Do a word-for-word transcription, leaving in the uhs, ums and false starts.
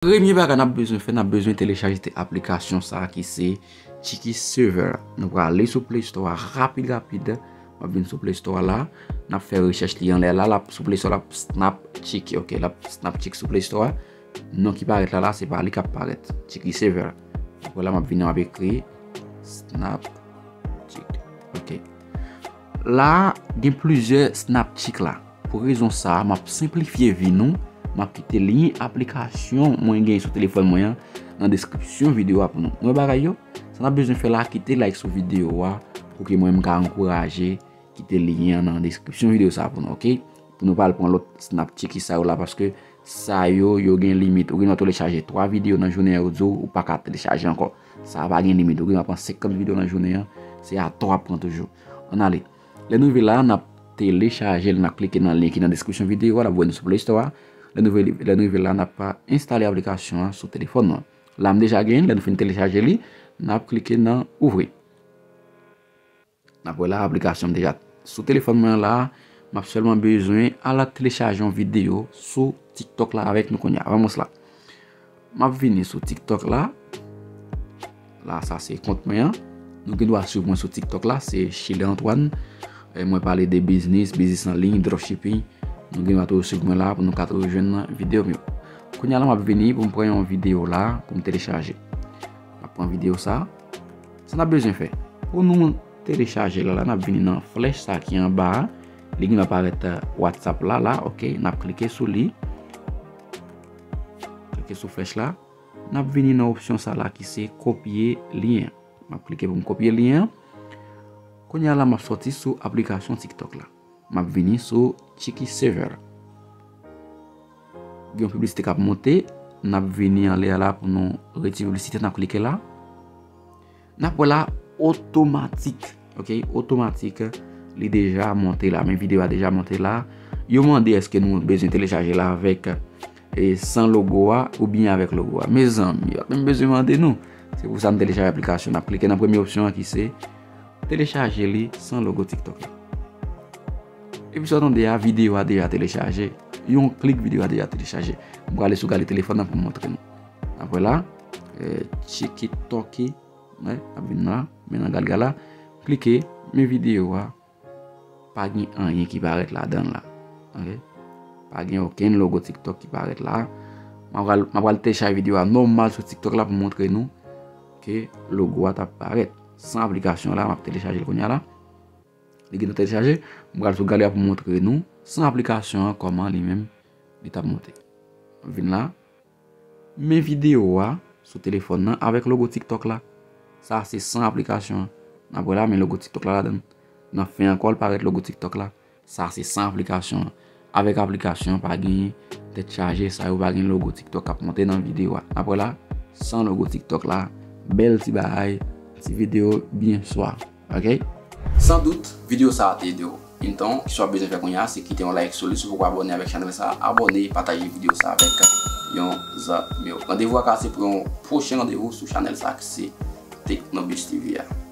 Premye bagay n ap bezwen fè, n ap bezwen telechaje aplikasyon sa a ki se Tiki Server. Nou prale sou Play Store a rapid rapid. M ap vin sou Play Store a la. N ap fè rechèch li anlè la. L ap sou Play Store, l ap Snapchick. Ok, l ap Snapchick sou Play Store a. Non ki parèt la, la, se pa li k ap parèt. Tiki Server. Apre la, m ap vin, m ap ekri Snapchick. Ok. La, gen plizyè Snapchick la. Pou rezon sa a, m ap senplifye vi nou. M ap kite lyen aplikasyon mwen gen sou telefòn mwen an nan deskripsyon videyo a pou nou. Nou wè bagay yo? Sa n ap bezwen fè la, kite like sou videyo a pou ke mwen m ka ankouraje. Kite lyen an nan deskripsyon videyo sa a pou nou, ok? Pou nou pa al pran lòt Snapchick sa yo la, paske sa yo, yo gen limit. Ou gen dwa telechaje twa videyo nan jounen an, yo di w ou pa ka telechaje ankò. Sa a pa gen limit. Ou gen dwa pran senkant videyo nan jounen an, se atò w ap pran toujou. Ann ale. Lè nou rive la, n ap telechaje l, n ap klike nan lyen ki nan deskripsyon videyo a, l ap voye nou sou Play Store a. Lè nou rive, lè nou rive la, n ap enstale aplikasyon an sou telefòn nou an. La, m deja genyen l, lè nou fin telechaje li, n ap klike nan ouvri. N ap wè la, aplikasyon m deja sou telefòn mwen an la, m ap sèlman bezwen al telechaje yon videyo sou TikTok la avèk nou kounye a. Vamos la. M ap vini sou TikTok la. La, sa se kont mwen an. Nou gen dwa swiv mwen sou TikTok la, se Chile Antoine. E mwen pale de biznis, biznis an liy, dropshipping. Nou gen dwa toujou swiv mwen la pou nou ka toujou jwenn videyo m yo. Kounye a la, m ap vini pou m pran yon videyo la pou m telechaje. M ap pran videyo sa. Sa n ap bezwen fè. Pou nou telechaje l la, n ap vini nan flèch sa ki anba a. Li gen dwa parèt, eh, WhatsApp la, la, ok. N ap klike sou li. Klike sou flèch la. N ap vini nan opsyon sa la ki se kopye lyen. M ap klike pou m kopye lyen an. Kounye a la, m ap sòti sou aplikasyon TikTok la. M ap vini sou Tiki Server. Gen yon piblisite k ap monte. N ap vini anlè a la pou nou retire piblisite, n ap klike la. N ap wè la otomatik. Ok, otomatik. Li deja monte la. Men videyo a deja monte la. Yo mande èske nou bezwen telechaje l avèk, e, san logo a oubyen avèk logo a. Mezanmi, yo pa menm bezwen mande nou. Se pou sa m telechaje aplikasyon. N ap klike nan premye opsyon an ki se telechaje li san logo TikTok la. Epi sa w tande a, videyo a deja telechaje. Yon klik, videyo a deja telechaje. M prale sou gade telefòn nan pou m montre nou. Apre la, eh, Tiki Toki, wè, ap vin la, men nan galga la, klike, men videyo a, pa gen anyen ki parèt ladan l la. Ok? Pa gen okenn logo TikTok ki parèt la. M ap pral, m ap pral telechaje videyo a nòmal sou TikTok la pou montre nou ke logo a t ap parèt san aplikasyon la. M ap telechaje l kounye a la. Li gentan telechaje. M pral sou gade a pou montre nou san aplikasyon an kòman li menm li t ap monte. M vin la. Men videyo a sou telefòn nan avèk logo TikTok la. Sa se san aplikasyon an. N ap wè la, men logo TikTok la ladan l. Nan fen ankò, l parèt logo TikTok la. Sa se san aplikasyon an. Avèk aplikasyon an, pa genyen tèt chaje, sa yo pa gen logo TikTok k ap monte nan videyo a. N ap wè la, san logo TikTok la, bèl ti bagay, ti videyo byen swa. Ok? San dout, videyo sa a te ede w. Yon tan, kisa w ap bezwen fè kounye a, se kite yon like sou li. Si w poko abòne avèk chanèl sa a, abòne, pataje videyo sa a avèk yon zanmi w. Randevou a ka se pou yon pwochen randevou sou chanèl sa a ki se Techno Beach T V a.